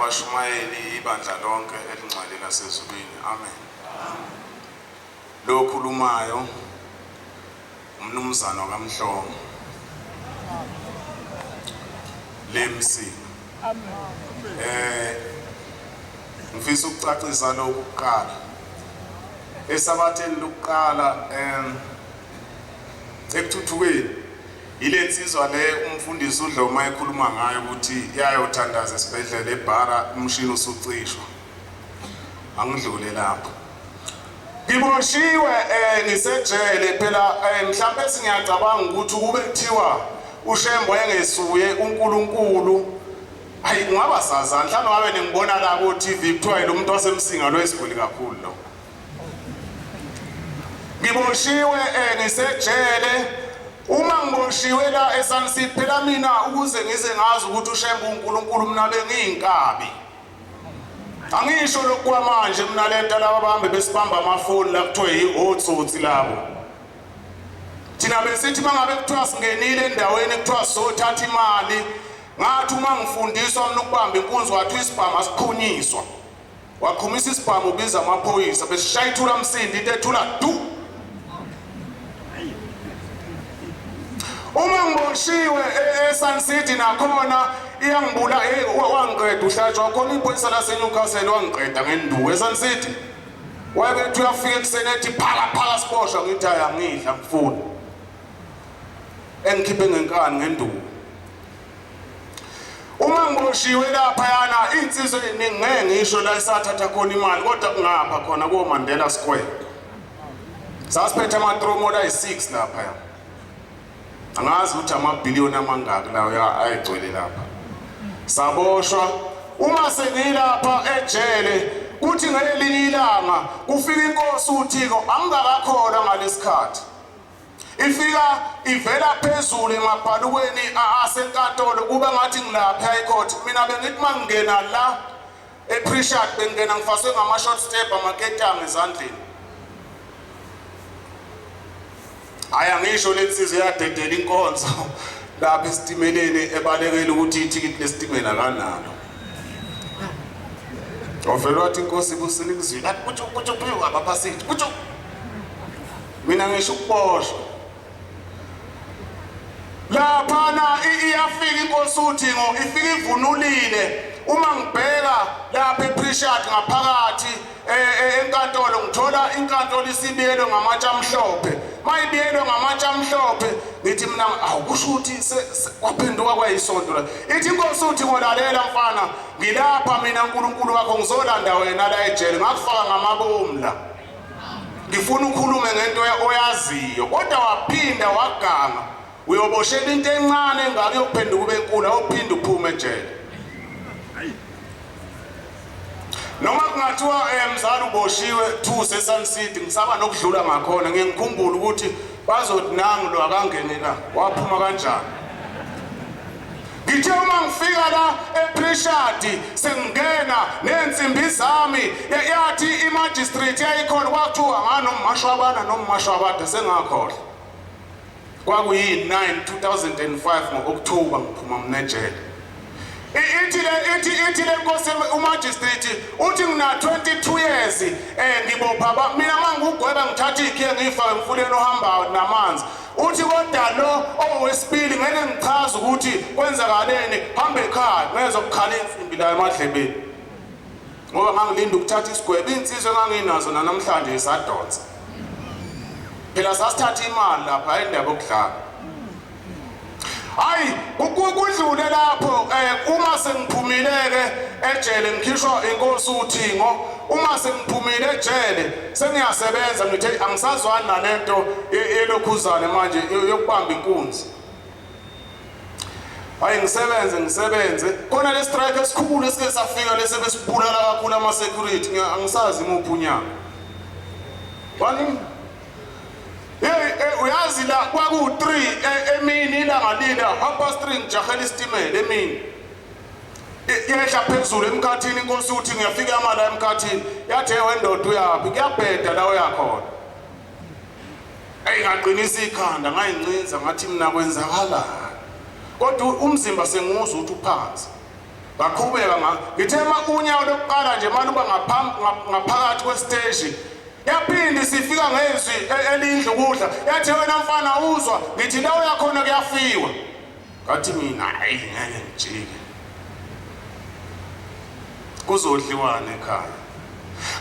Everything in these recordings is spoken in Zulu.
Abashumayeli ibandla lonke elingcwele lasezulwini. Amen. Lo khulumayo umnumzana kaMhlongo. Lemsinga. Amen. Ngifisa ukucacisa lokhu kuqala. Esabatheni lokuqala ekuthuthukeni ile nsizwa le umfundisi uDloma ekhuluma ngayo ukuthi yayothandaza esibhedlela ebhara umshini usucishwa. Angidlule lapho. Ngiboshiwe ngisejele phela mhlampe singiyacabanga ukuthi kube kuthiwa uShembe wayengesuye uNkulunkulu. Hayi kungaba sazana mhlawumbe ngabe ningibona la ku TV kuthiwa lo muntu waseMsinga lo esiguli kakhulu lo. Ngiboshiwe ngisejele uma ngiboshiwe la eSun City phela mina ukuze ngize ngazi ukuthi uShembe uNkulunkulu mina bengiyinkabi. Angisho lokhu kwamanje mina lento laba bahambe besibamba amafoni la kuthiwa yi-otsotsi labo. Thina besithi mangabe kuthiwa singenile endaweni kuthiwa sizothatha imali ngathi uma ngifundiswa mina ukubamba inkunzi wathi isibhamu asiqhunyiswa. Waqhumisa isibhamu ubiza amaphoyisa besishaya ithula msindi into ethula du. Uma ngiboshiwe eSun City nakhona iyangibula hey wangiqeda uhlatshwa khona iphoyisa laseNewcastle wangiqeda ngenduku eSun City. Wayebethi uyafika ekuseni ethi phaka phaka siboshwa ngithi hayi angidla ngifuni. Engikhiphe ngenkani ngenduku. Uma ngiboshiwe lapha yana insizwa eziningi ngeke ngisho la esathatha khona imali kodwa kungapha khona ko Mandela Square. Sasiphethe amatromola ayi-6 lapha ya. Angazi ukuthi amabhiliyoni amangaki lawo ayegcwele lapha. Saboshwa uma sengilapha ejele kuthi ngelinye ilanga kufika inkosi uThiko angikakakholwa ngalesikhathi. Ifika ivela phezulu emabhalukweni asenkantolo kuba ngathi ngilapha ecourt. Mina bengithi mangingena la ePrishad bengingena ngifaswe ngama short step amaketanga ezandleni. Hayi angisho lensizwa yadedela inkonzo lapha esitimeleni ebalekela ukuthi ithikithi lesitimela akanalo. Wavele wathi inkosi ibusile ikuzwile. Athi kutsho kutsho kutsho abaphasithi kutsho. Mina ngisho ukuboshwa. Laphana iyafika inkosi uThingo ifika ivunulile uma ngibheka lapha ePrishad ngaphakathi enkantolo ngithola inkantolo isibiyelwe ngamatshe amhlophe mayibiyelwe ngamatshe amhlophe ngithi mina awukusho ukuthi kwaphenduka kwayisonto la ithi inkosi uthi ngolalela mfana ngilapha mina uNkulunkulu wakho ngizolanda wena la ejele ngakufaka ngamabomu la ngifuna ukhulume ngento oyaziyo kodwa waphinda waganga uyoboshela into encane engaka uyophenduka ube nkulu awuphinde uphume ejele noma kungathiwa mzali uboshiwe thuse eSun City ngisaba nokudlula ngakhona ngiye ngikhumbule ukuthi bazothi nangu lo akangene la waphuma kanjani ngithe uma ngifika la ePrishadi sengingena nensimbi zami yathi imagistrate yayikhona kwathiwa nganomashwabana nomashwabada sengakhohlwa kwakuyi-9 2005 ngo-October ngiphuma mina ejele ithi le ithi ithi le nkosi umagistrate uthi ngina 22 years ngibopha ba mina mangugweba ngithatha ikhiye ngiyifake emfuleni ohambayo namanzi uthi kodwa lo owesibili ngeke ngichaze ukuthi kwenzakaleni hambe ekhaya ngezwa kukhala insimbi la emadlebeni ngoba ngangilinda ukuthatha isigwebo insizwa enganginazo namhlanje isadonsa phela sasithatha imali lapha hayi indaba yokudlala hayi kudlule lapho uma sengiphumile ke ejele ngikhishwa inkosi uThingo uma sengiphumile ejele sengiyasebenza ngithe angisazwani nalento elokhuzane manje yokubamba inkunzi hayi ngisebenze ngisebenze khona le strike esikhulu esike safika lese besibulala kakhulu ama security angisazi imuphi unyaka wani hey uyazi la kwaku 3 emini ilanga lila 3:30 ngijahela isitimela emini yehla phezulu emkhathini inkosi uthi ngiyafika amala emkhathini yathi wendoda uyaphi kuyabheda la uyakhona Ey ngaqinisa ikhanda ngayincinza ngathi mina kwenzakalani kodwa umzimba sengiwuzwa ukuthi uphansi. Ngaqhubeka nga ngithe uma unyawo lokuqala nje maluba ngaphakathi kwesiteshi yaphinde isifika ngezwi elindlu kudla yathi wena mfana uzwa ngithi la uyakhona kuyafiwa ngathi mina hayi ngeke ngijike kuzodliwana ekhaya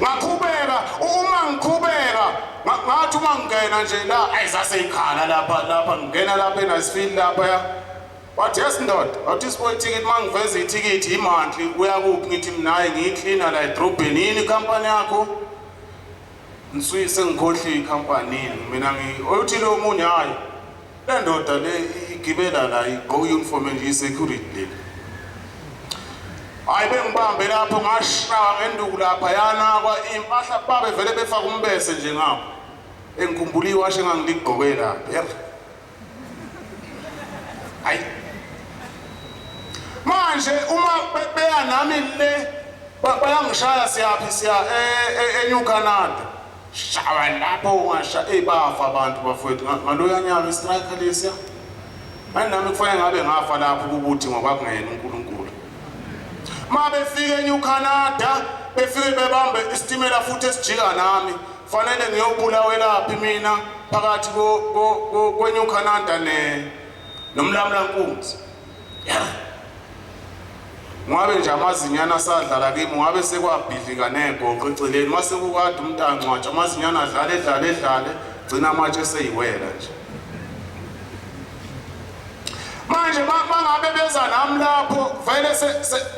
ngaqhubeka uma ngiqhubeka ngathi uma ngingena nje la ayi zaseyikhala lapha lapha ngingena lapha eNasfield lapha ya Wathi yes ndoda, wathi sibo ithikithi mangiveza ithikithi imonthly uyakuphi ngithi mina hayi ngiyiklina la edrobheni yini ikhampani yakho? Nswi sengikhohliwe ikhampani yini mina ngi oyothi lo munye hayi le ndoda le igibela la igqoka uniform nje i-security leli. Hayi bengibambe lapho ngashaya ngenduku lapha yanakwa impahla babe vele befaka umbese nje ngapho. Engikhumbula iwashi engangiligqoke lapha. Hayi. Manje uma beya nami le bayangishaya siyaphi siya eNew e, Canada. Shawa lapho ungasha ey bafa abantu bafowethu ngaloya nyaka istriker lesiya. Manje nami kufanele ngabe ngafa lapho kubuthi ngoba kungena uNkulunkulu. Ma befika eNew Canada befike bebambe isitimela futhi esijika nami Fanele ngiyobulawelaphi mina phakathi kweNew Canada ne nomlamlankunzi. Yeah. Ngabe nje amazinyana asadlala kimi ngabe sekwabhidlika negoqo eceleni mase kukade umuntu angcwatsha amazinyana adlale edlale edlale gcina amatshe eseyiwela nje. Manje mangabe beza nami lapho vele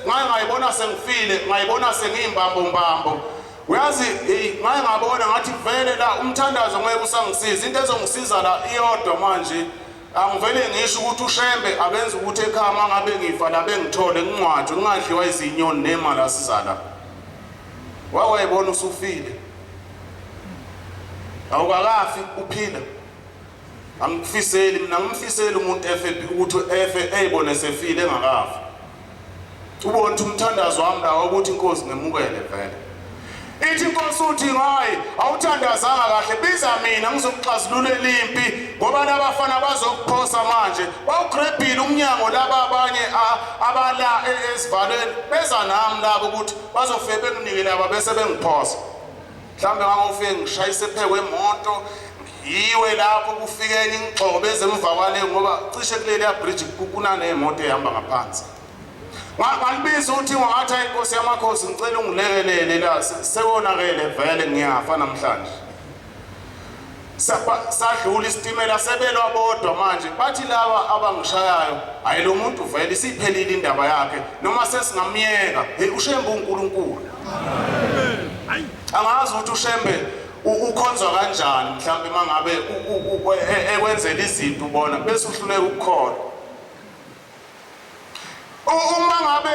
ngaye ngayibona sengifile ngayibona sengiyimbambombambo Uyazi hey ngaye ngabona ngathi vele la umthandazo ngeke usangisiza into ezongisiza la iyodwa manje angivele ngisho ukuthi uShembe abenza ukuthi ekhaya mangabe ngifa la bengithole ngincwajwe ngingadliwa izinyoni nemali asiza la wawayibona usufile awukakafi uphila Angikufiseli mina ngimfiseli umuntu efe ukuthi efe eyibone sefile engakafi. Ubona ukuthi umthandazo wami lawo ukuthi inkosi ngemukele vele. Ithi inkosi uthi hayi awuthandazanga kahle biza mina ngizokuxazululela impi ngoba labafana bazokuphosa manje bawugrebhile umnyango laba abanye abala e, esivalweni beza nami labo ukuthi bazofike benginike laba bese bengiphosa. Mhlawumbe ngangofike ngishayise phekwe imoto ngiyiwe lapho kufike enye ingigxobe ezemva kwale ngoba cishe kuleliya bridge kunaney'moto ehamba ngaphansi. Ngalibiza uthi ngathi hayi Nkosi yamakhosi ngicela ungilekelele la sekonakele vele ngiyafa namhlanje. Sadlula isitimela sebelwa bodwa manje bathi laba abangishayayo hayi lo muntu vele isiphelile indaba yakhe noma sesingamyeka hey uShembe uNkulunkulu. Angazi ukuthi uShembe ukhonzwa kanjani mhlawumbe mangabe ekwenzela izinto ubona bese uhluleka ukukholwa. Uma ngabe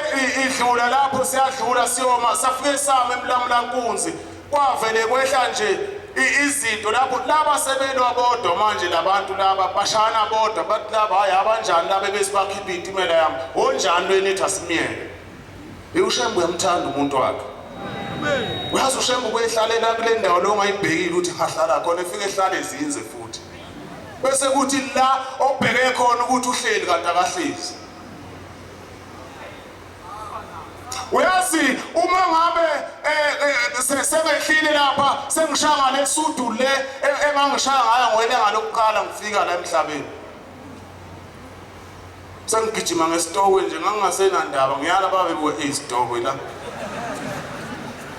idlula lapho siyadlula siyoma safike sama emlamlankunzi kwavele kwehla nje izinto lapho laba sebelwa bodwa manje labantu laba bashana bodwa bathi laba hayi abanjani laba ebesibakhipha itimela yami onjani lwenithi asimyeke uShembe uyamthanda umuntu wakhe uyazi uShembe ukuyehlalela kule ndawo lo ongayibhekile ukuthi hahlala khona efike ehlale zinze futhi bese kuthi la obheke khona ukuthi uhleli kanti akahlezi uyazi uma ngabe eh, eh, sengehlile lapha sengishaya ngale sudu le eh, engangishaya ngayo ngelanga lokuqala ngifika la emhlabeni Sengigijima ngesitokwe nje ngangingasenandaba ngiyala babe buke izitokwe la.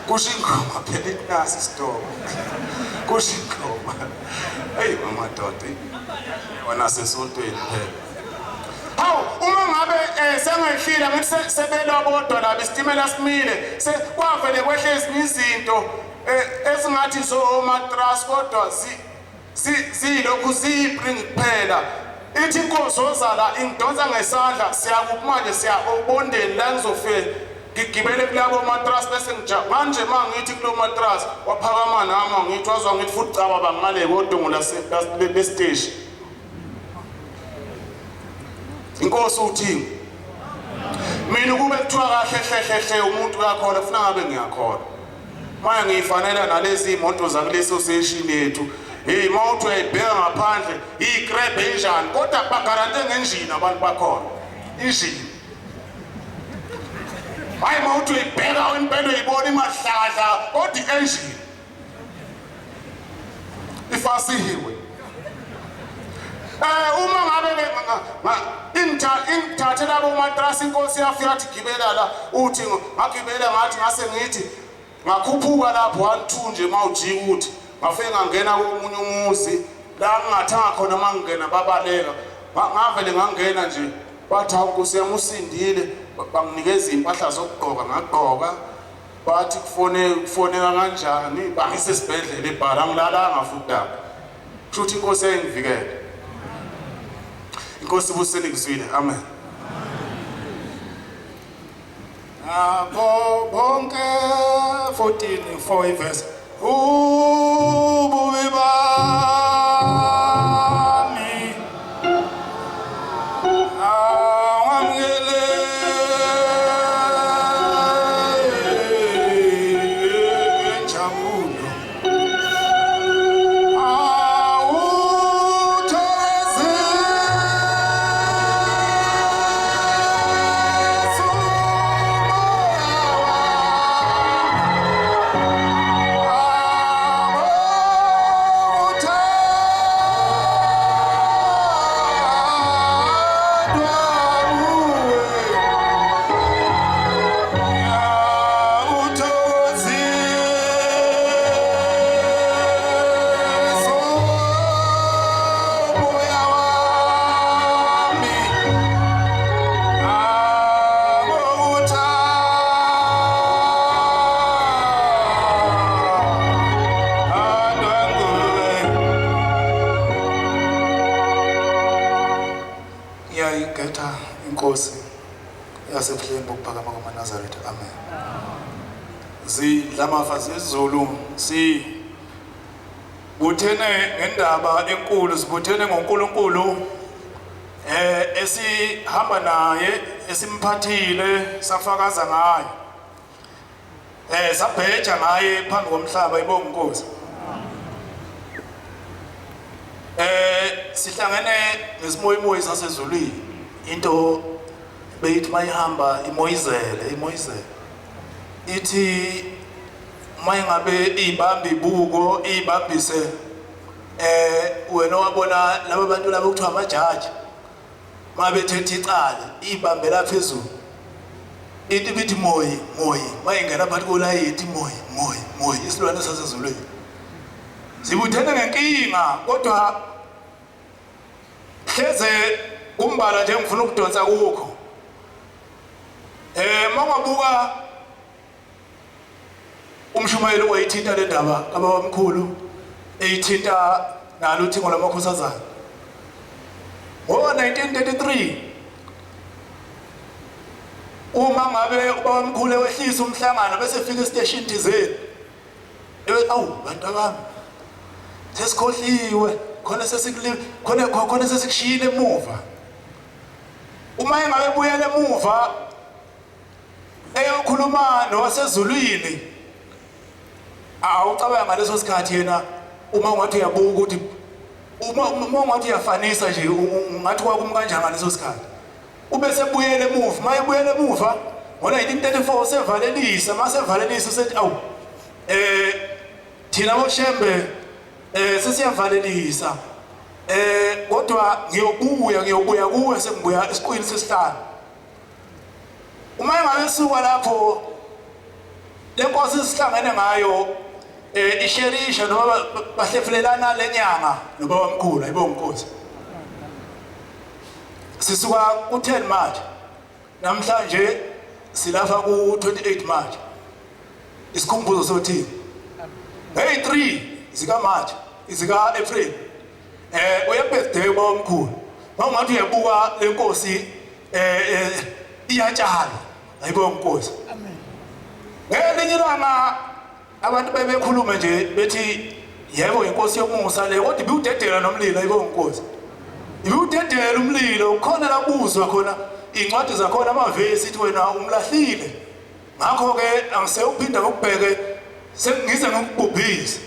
Kusho ingoma phela ithi nasi isitokwe. Kusho ingoma. Hey mama doda. Wena sesontweni phela. Hawu uma ngabe eh, sengehlile ngithi sebelwa bodwa laba isitimela simile kwavele kwehle ezinye izinto eh, ezingathi zomatras kodwa Zilokhu ziyibring kuphela. Ithi inkosi ozala ingidonsa ngesandla siyakuphi manje siya obondeni la ngizofike ngigibele kulabo matras bese ngija manje ma ngithi kulo matras waphakama nami ngithi wazwa ngithi futhi caba bangale kodongo lesiteshi inkosi uthini mina ukube kuthiwa kahle hle hle hle umuntu uyakholwa kufuna ngabe ngiyakholwa Manje ngiyifanela nalezi imoto zakule association yethu. Hey uma uthi uyayibheka ngaphandle iyikrebe injani kodwa bagarante ngenjini abantu bakhona. Injini. Hayi uma uthi uyibheka impela uyibona imahlahla kodwa i-engine ifasihiwe. Uma ngabe ingithathe labo matrasi inkosi yafika athi gibela la uthi ngagibela ngathi ngase ngithi ngakhuphuka lapho 1 2 nje mawujika uthi ngafike ngangena komunye umuzi la ngingathanga khona mangingena babaleka ngavele ngangena nje bathi hawu nkosi yami usindile banginikeza iy'mpahla zokugqoka ngagqoka bathi kufone kufoneka kanjani bangise esibhedlela ebhala ngilalanga futhi lapho kusho ukuthi inkosi yayingivikele inkosi ibuseni kuzwile amen Abo bonke 14 4 iverse ububi bami awamukele njabulo Iyayigetha inkosi yasebuhleni bokuphakama kwamaNazaretha. Amen. Zidlamafa zezulu si buthene ngendaba enkulu sibuthene ngoNkulunkulu esihamba naye esimphathile safakaza ngaye sabheja ngaye phambi komhlaba ibonga inkosi sihlangene ngesimoyimoyi sasezulwini into beyithi mayihamba imoyizele imoyizele ithi mayingabe ibamba ibuko ibambise wena wabona laba bantu laba kuthiwa amajaji mabethetha icala ibambela phezulu into ibithi moyi moyi mayingena phakathi kolayiti moyi moyi moyi isilwane sasezulwini sibuthene ngenkinga kodwa hleze kumbala nje ngifuna ukudonsa kukho mangabuka umshumayeli wayithinta le ndaba kababamkhulu eyithinta nalo uthingo lwamakhosazana ngo-1933 uma ngabe ubabamkhulu wehlisa umhlangano bese fika esiteshini thizeni awu bantu abami sesikhohliwe khona sesikuli khona khona sesikushiyile emuva uma engabe ebuyele emuva eyokhuluma nowasezulwini awucabanga ngaleso sikhathi yena uma ungathi uyabuka ukuthi uma ungathi uyafanisa nje ungathi kwakumi kanjani ngaleso sikhathi ube sebuyele emuva uma ebuyele emuva ngo-1934 sevalelisa uma sevalelisa usethi awu thina boshembe sesiyavalelisa kodwa ngiyobuya ngiyobuya kuwe sengibuya esiqwini sesihlanu uma engabe suka lapho lenkosi sihlangene ngayo isherisha noma bahlefulelana lenyanga nobabamkhulu ayibonga inkosi sisuka ku-10 March namhlanje silapha ku-28 March isikhumbuzo sothini ngeyi-3 zika-March zika-April uye-birthday ubabamkhulu mawungathi uyabuka lenkosi iyatshala ayibonga inkosi amen ngelinye ilanga abantu bebekhuluma nje bethi yebo inkosi yomusa le kodwa ibiwudedela nomlilo ayibonga inkosi ibiwudedela umlilo khona la buzwa khona incwadi zakhona amavesi ithi wena umlahlile ngakho ke angisewuphinda ngokubheke sengize ngikubhubhise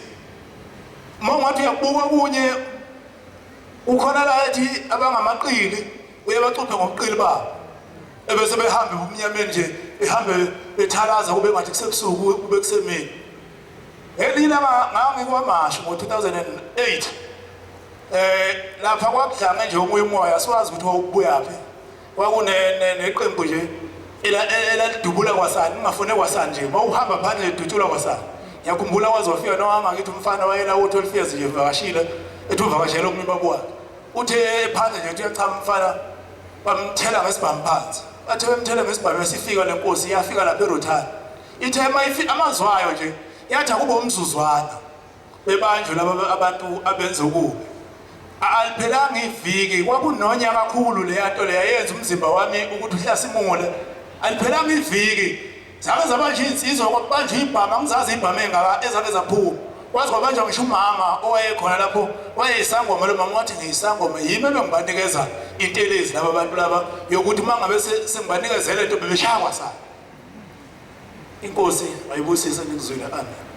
uma ungathi uyabuka kunye ukhona la ethi abangamaqili uyabacupha ngobuqili babo. Ebese behambe ebumnyameni nje, behambe bethalaza kube ngathi kusebusuku kube kusemini. Ngelinye ilanga ngangikwaMashu ngo-2008 lapha kwakudlange nje omunye umoya siwazi ukuthi wawubuyaphi. Kwakune neqembu nje elalidubula kwasani, ungafune kwasani nje, mawuhamba phandle lidutshulwa kwasani. Ngiyakhumbula waze wafika nowangakithi umfana wayela ku-12 years nje evakashile, ethi uvakashele omunye ubaba wakhe. Uthe phandle nje uthi uyachama umfana, bamthela ngesibhamu phansi. Bathe bemthela ngesibhamu esifika le nkosi yafika lapha eRothana. Ithe amazwi ayo nje yathi akube umzuzwana bebanjwe laba abantu abenza okubi. Aliphelanga iviki kwakunonya kakhulu leya nto leya yenza umzimba wami ukuthi uhlasimule. Aliphelanga iviki zake zabanjwa iy'nsizwa kwakubanjwa ibhamu angizazi ibhamu ey'ngaka ezake zaphuma. Kwaze kwabanjwa ngisho umama owayekhona lapho wayeyisangoma lo mama wathi ngiyisangoma yimi ebengibanikeza intelezi laba bantu laba yokuthi uma ngabe sengibanikezele into bebeshaya kwasana. Inkosi ayibusise nikuzwile amen.